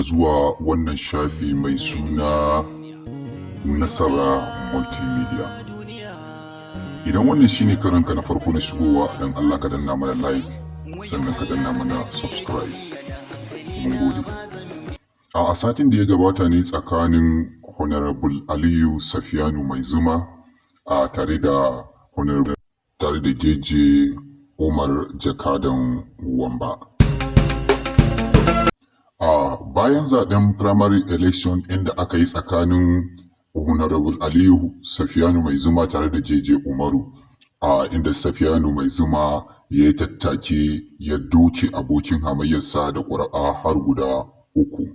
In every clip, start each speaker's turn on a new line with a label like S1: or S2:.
S1: zuwa wannan shafi mai suna Nasara Multimedia. Idan wannan shine karanka na farko na shigowa, don Allah ka danna mana like, sannan ka danna mana subscribe. Mun gode. A satin da ya gabata ne tsakanin Honorable Aliyu Safiyanu Mai Zuma a tare da Honorable tare da Jeje Umar Jakadan Wamba. A bayan zaben primary election inda aka yi tsakanin Honorable Aliyu Safiyanu Mai Zuma tare da Jeje Umaru, a inda Safiyanu Mai Zuma ya yi tattaki ya doke abokin hamayyarsa da ƙuri'a har guda uku.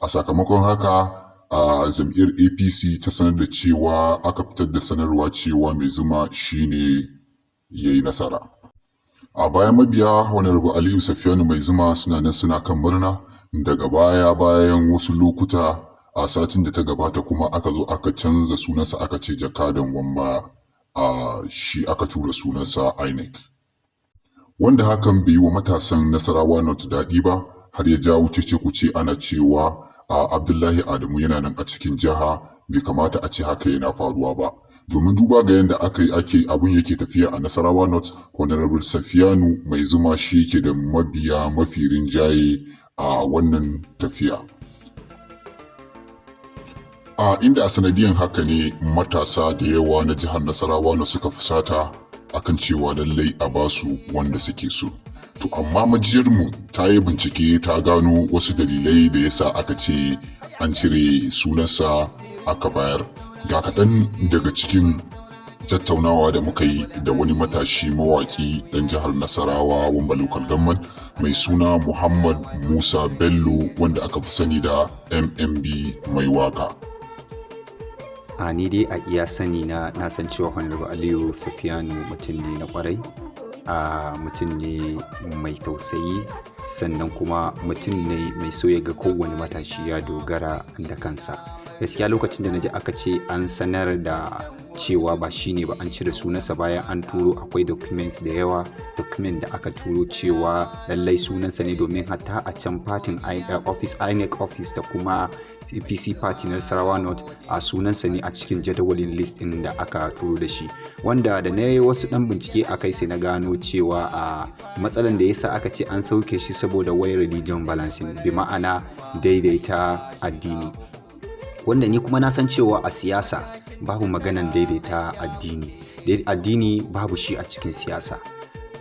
S1: A sakamakon haka a jam'iyyar APC ta sanar da cewa aka fitar da sanarwa cewa Mai Zuma shine ya yi nasara. A bayan mabiya Honorable Aliyu Safiyanu Mai Zuma suna nan suna kan murna, daga baya bayan wasu lokuta a satin da ta gabata kuma aka zo aka canza sunansa, aka ce Jakadan Wamba a shi aka tura sunansa INEC. Wanda hakan bai yi wa matasan Nasarawa North daɗi ba, har ya jawo cece-kuce, ana cewa a Abdullahi Adamu yana nan a cikin jiha, bai kamata a ce haka yana faruwa ba. Domin duba ga yadda aka yi ake abun yake tafiya a Nasarawa North, Honorable Safiyanu Mai Zuma shi yake da mabiya mafi rinjaye a wannan tafiya. A inda a sanadiyan haka ne matasa da yawa na jihar Nasarawa na suka fusata akan cewa lallai a basu wanda suke so. To amma majiyarmu ta yi bincike ta gano wasu dalilai da yasa aka ce an cire sunansa aka bayar. Ga kaɗan daga cikin tattaunawa da muka yi da wani matashi mawaƙi ɗan jihar Nasarawa, Wamba Local Government, mai suna Muhammad Musa Bello, wanda aka fi sani da MMB Mai Waka.
S2: A ni dai a iya sani na, na san cewa Honorable Aliyu Safiyanu mutum ne na kwarai, a mutum ne mai tausayi, sannan kuma mutum ne mai so ya ga kowane matashi ya dogara da kansa. Gaskiya lokacin da na ji aka ce an sanar da cewa ba shi ne ba, an cire sunansa bayan an turo, akwai documents da yawa, document da aka turo cewa lallai sunansa ne, domin hatta a can fatin office, INEC office da kuma APC party na Nasarawa North, a sunansa ne a cikin jadawalin list ɗin da aka turo da shi. Wanda da na yi wasu ɗan bincike a kai, sai na gano cewa a matsalan da yasa aka ce an sauke shi saboda wai religion balancing, bi ma'ana daidaita addini, wanda ni kuma na san cewa a siyasa babu maganan daidaita addini. Addini babu shi a cikin siyasa,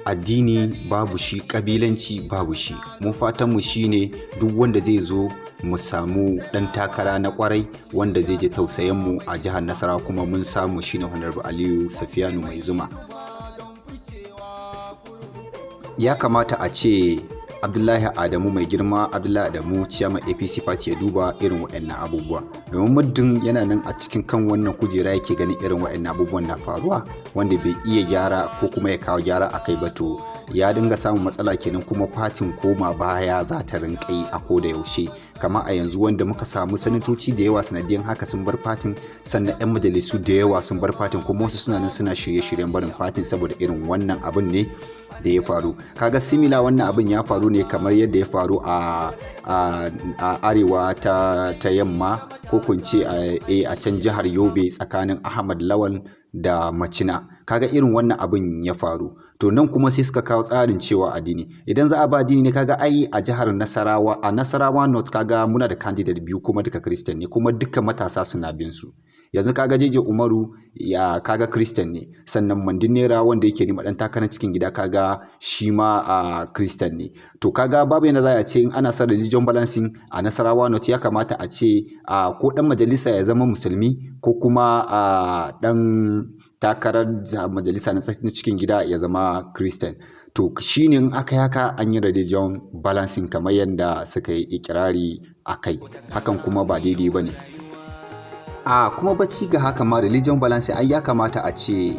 S2: addini babu shi, kabilanci babu shi. Mu fatanmu shine duk wanda zai zo mu samu ɗan takara na kwarai wanda zai je tausayin mu a jihar Nasarawa, kuma mun samu, shine Honorable Aliyu Safiyanu Mai Zuma. Ya kamata a ce Abdullahi Adamu, mai girma Abdullahi Adamu, chairman APC party, ya duba irin waɗannan abubuwa, domin muddin yana nan a cikin kan wannan kujera yake ganin irin waɗannan abubuwan na faruwa wanda bai iya gyara ko kuma ya kawo gyara a kai ba, to ya dinga samun matsala kenan, kuma fatin koma baya za ta rinƙa yi a koda yaushe. Kama a yanzu wanda muka samu sanatoci da yawa sanadiyan haka sun bar fatin, sannan 'yan majalisu da yawa sun bar fatin, kuma wasu suna nan suna shirye-shiryen barin fatin saboda irin wannan abin ne da ya faru. Kaga similar wannan abin ya faru ne kamar yadda ya faru a arewa ta yamma, ko kunce a can jihar Yobe tsakanin Ahmad Lawal da Macina. Kaga irin wannan abin ya faru. To nan kuma sai suka kawo tsarin cewa addini. Idan za a ba addini ne, kaga ai a jihar Nasarawa, a Nasarawa North, kaga muna da candidate biyu, kuma duka Christian ne, kuma duka matasa suna bin su. Yanzu kaga Jeje Umaru ya kaga Christian ne, sannan Mandinera wanda yake nima dan takarar cikin gida, kaga shi ma a Christian ne. To kaga babu yanda za a ce in ana son religion balancing a Nasarawa North, ya kamata a ce a ko dan majalisa ya zama musulmi ko kuma a dan takarar majalisa na cikin gida ya zama Christian. To shine in aka yi haka an yi religion balancing kamar yadda suka yi ikirari a kai. Hakan kuma ba daidai ba ne. A kuma bacci ga haka ma, religion balancing ai ya kamata a ce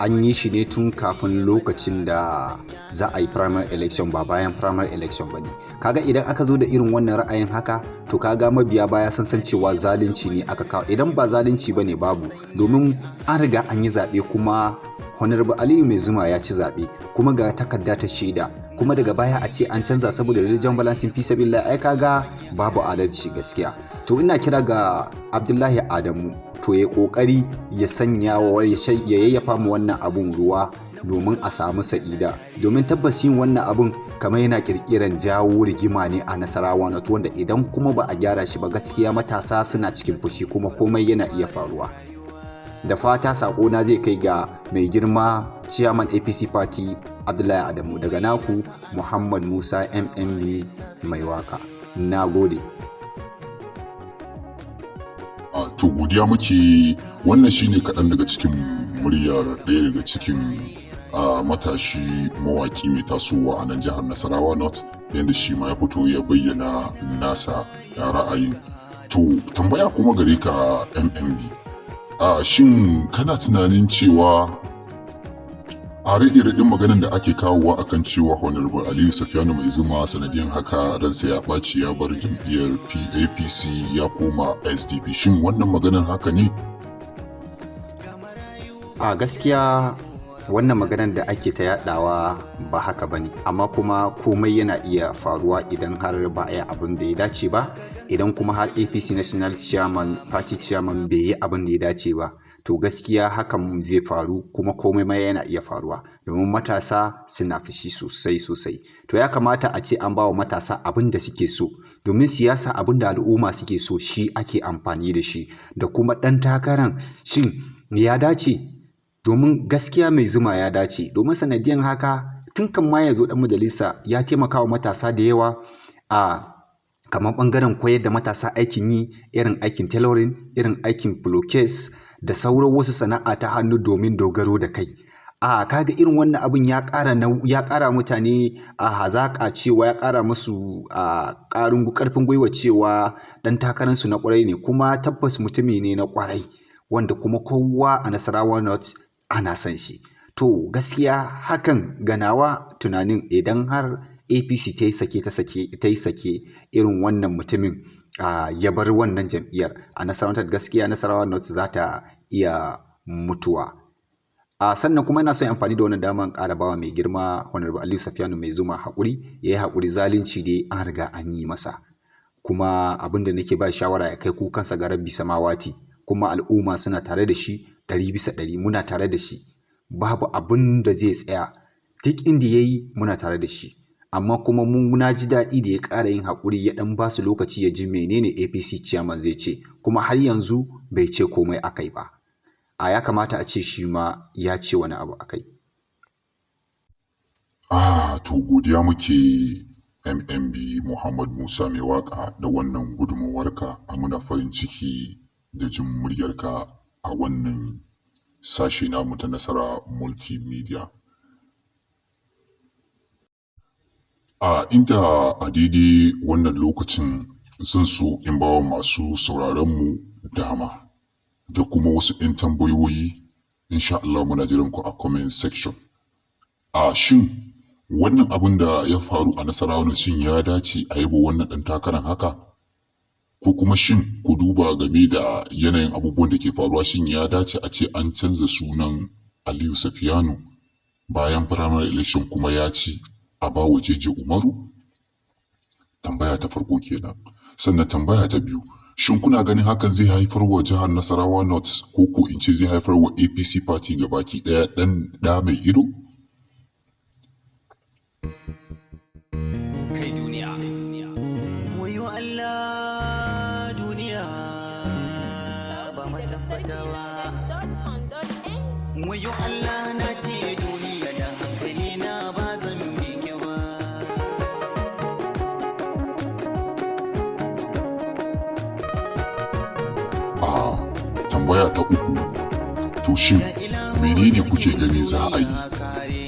S2: an yi shi ne tun kafin lokacin da za a yi primary election, ba bayan primary election ba ne. Kaga idan aka zo da irin wannan ra'ayin haka, to kaga mabiya baya san cewa zalunci ne aka kawo. Idan ba zalunci ba ne babu, domin an riga an yi zaɓe, kuma Honorable Aliyu Mai Zuma ya ci zaɓe, kuma ga takarda ta shaida. Kuma daga baya a ce an canza saboda religion balancing, fi sabilillah, ai kaga babu adalci gaskiya. To ina kira ga Abdullahi Adamu, to ya kokari ya sanya wa ya yayyafa mu wannan abun ruwa domin a samu sa'ida, domin tabbas yin wannan abun kamar yana kirkiran jawo rigima ne a Nasarawa na, wanda idan kuma ba a gyara shi ba, gaskiya matasa suna cikin fushi kuma komai yana iya faruwa. Da fata na zai kai ga mai girma Chairman APC Party Abdullahi Adamu, daga naku Muhammad Musa MMB Mai Waka. Na gode.
S1: To godiya muke. Wannan shine kaɗan daga cikin muryar ɗaya daga cikin matashi mawaki mai tasowa a nan jihar Nasarawa North, yadda shi ma ya fito ya bayyana nasa ra'ayin. To tambaya kuma gare ka, MMB, shin kana tunanin cewa a raɗe-raɗin maganin da ake kawowa akan cewa Honorable Aliyu Safiyanu Mai Zuma sanadiyan haka ransa ya ɓaci, ya bar jam'iyyar PAPC ya koma SDP, shin wannan maganar haka ne?
S2: A gaskiya wannan maganar da ake ta yadawa ba haka bane, amma kuma komai yana iya faruwa idan har ba a yi abin da ya dace ba. Idan kuma har APC National Chairman, Party Chairman, bai yi abin da ya dace ba, to gaskiya hakan zai faru, kuma komai ma yana iya faruwa, domin matasa suna fushi sosai sosai. To ya kamata a ce an ba wa matasa abin da suke so, domin siyasa abin da al'umma suke so shi ake amfani da shi, da kuma ɗan takaran shin ya dace. Domin gaskiya Mai Zuma ya dace, domin sanadiyan haka tun kan ma ya zo ɗan majalisa ya taimaka wa matasa da yawa a kamar ɓangaren koyar da matasa aikin yi, irin aikin tailoring, irin aikin pillowcase da sauran wasu sana'a ta hannu domin dogaro da kai. A kaga irin wannan abin ya ƙara mutane a hazaƙa, cewa ya ƙara musu a ƙarin ƙarfin gwiwa cewa ɗan takararsu na ƙwarai ne, kuma tabbas mutumi ne na ƙwarai wanda kuma kowa a Nasarawa North ana son shi. To gaskiya hakan ganawa tunanin, idan har APC ta yi sake ta sake ta yi sake irin wannan mutumin ya bar wannan jam'iyyar a Nasarawa, gaskiya Nasarawa North za ta iya mutuwa. A sannan kuma ina son amfani da wannan daman ƙara bawa mai girma Honorable Aliyu Safiyanu Mai Zuma haƙuri, ya yi haƙuri, zalunci dai an riga an yi masa. Kuma abin da nake ba shawara, ya kai kukansa ga Rabbi Samawati, kuma al'umma suna tare da shi 100%. Muna tare da shi, babu abin da zai tsaya, duk inda ya yi muna tare da shi. Amma kuma mun na ji daɗi da ya ƙara yin haƙuri, ya ɗan ba su lokaci ya ji menene APC Chairman zai ce, kuma har yanzu bai ce komai akai ba. A ya kamata a ce shi ma ya ce wani abu akai.
S1: To godiya muke, MMB Muhammad Musa Mai Waka, da wannan gudunmawarka. A muna farin ciki da jin muryarka a wannan sashe namu ta Nasara Multimedia. A inda a daidai wannan lokacin zan so in bawa masu sauraronmu dama da kuma wasu 'yan tambayoyi. Insha Allah muna jiran ku a comment section. A shin wannan abin da ya faru a Nasarawa, shin ya dace a yabo wannan ɗan takarar haka? Ko kuma shin ku duba game da yanayin abubuwan da ke faruwa, shin ya dace a ce an canza sunan Aliyu Safiyanu bayan primary election kuma ya ci, a bawa Jeje Umaru? Tambaya ta farko kenan. Sannan tambaya ta biyu, shin kuna ganin hakan zai haifar wa jihar Nasarawa North, ko in ce zai haifar wa APC Party gabaki ɗaya ɗan ɗa mai ido?
S3: Kai duniya.
S4: Wayo Allah, duniya ba
S5: Sauti daga
S4: matabbata ba.
S5: sarki.com.ng.
S4: Wayo Allah, na ce duniya, da hankali na ba zan miƙe ba.
S1: A tambaya ta uku, to shin menene kuke gani za a yi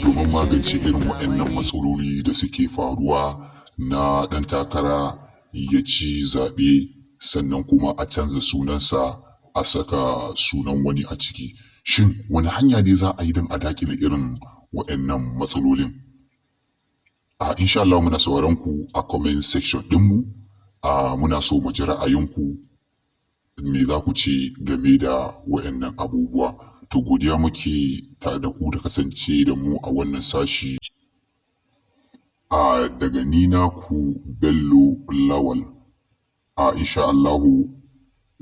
S1: domin magance irin waɗannan matsaloli da suke faruwa na ɗan takara ya ci zaɓe sannan kuma a canza sunansa a saka sunan wani a ciki? Shin wani hanya ne za a yi don a daƙile irin waɗannan matsalolin? A insha Allah muna sauraron ku a comment section ɗinmu. A muna so mu ji ra'ayinku, me za ku ce game da waɗannan abubuwa? To godiya muke tare da ku da kasance da mu a wannan sashi. A daga ni naku Bello Lawal. A insha Allahu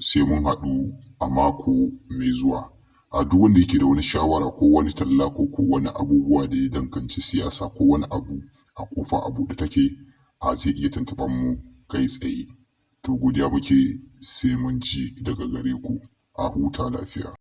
S1: sai mun haɗu a mako mai zuwa. A duk wanda yake da wani shawara ko wani talla ko wani abubuwa da ya danganci siyasa ko wani abu, a kofa a buɗe take, a zai iya tuntuɓar mu kai tsaye. To, godiya muke, sai mun ji daga gare ku. A huta lafiya.